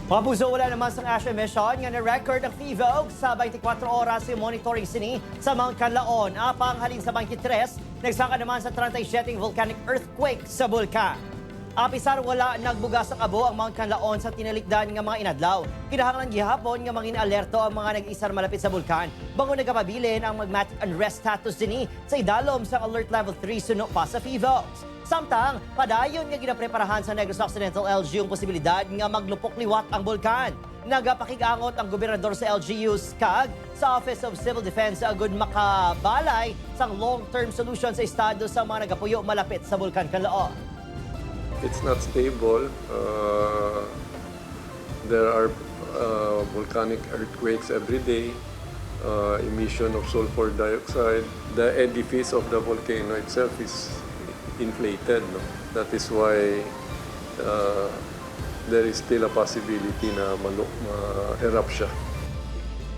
Mga puso, wala naman sa ash emission nga na-record ang Phivolcs sa 24 oras yung monitoring sini sa Mount Kanlaon. Apang halin sa 23, nagsaka naman sa 37 volcanic earthquake sa bulkan. Apisar wala nagbugas ang abo ang Mount Kanlaon sa tinalikdan nga mga inadlaw. Kinahanglan gihapon nga mangin alerto ang mga nag-isar malapit sa bulkan. Bango nagapabilin ang magmatic unrest status dinhi sa idalom sa alert level 3 suno pa sa Phivolcs. Samtang, padayon nga ginapreparahan sa Negros Occidental LGU ang posibilidad nga maglupok liwat ang bulkan. Nagapakigangot ang gobernador sa LGU kag sa Office of Civil Defense agud makabalay sang long-term solution sa estado sa mga nagapuyo malapit sa bulkan Kanlaon. It's not stable. There are volcanic earthquakes every day, emission of sulfur dioxide. The edifice of the volcano itself is inflated. No? That is why there is still a possibility na ma-erupt siya.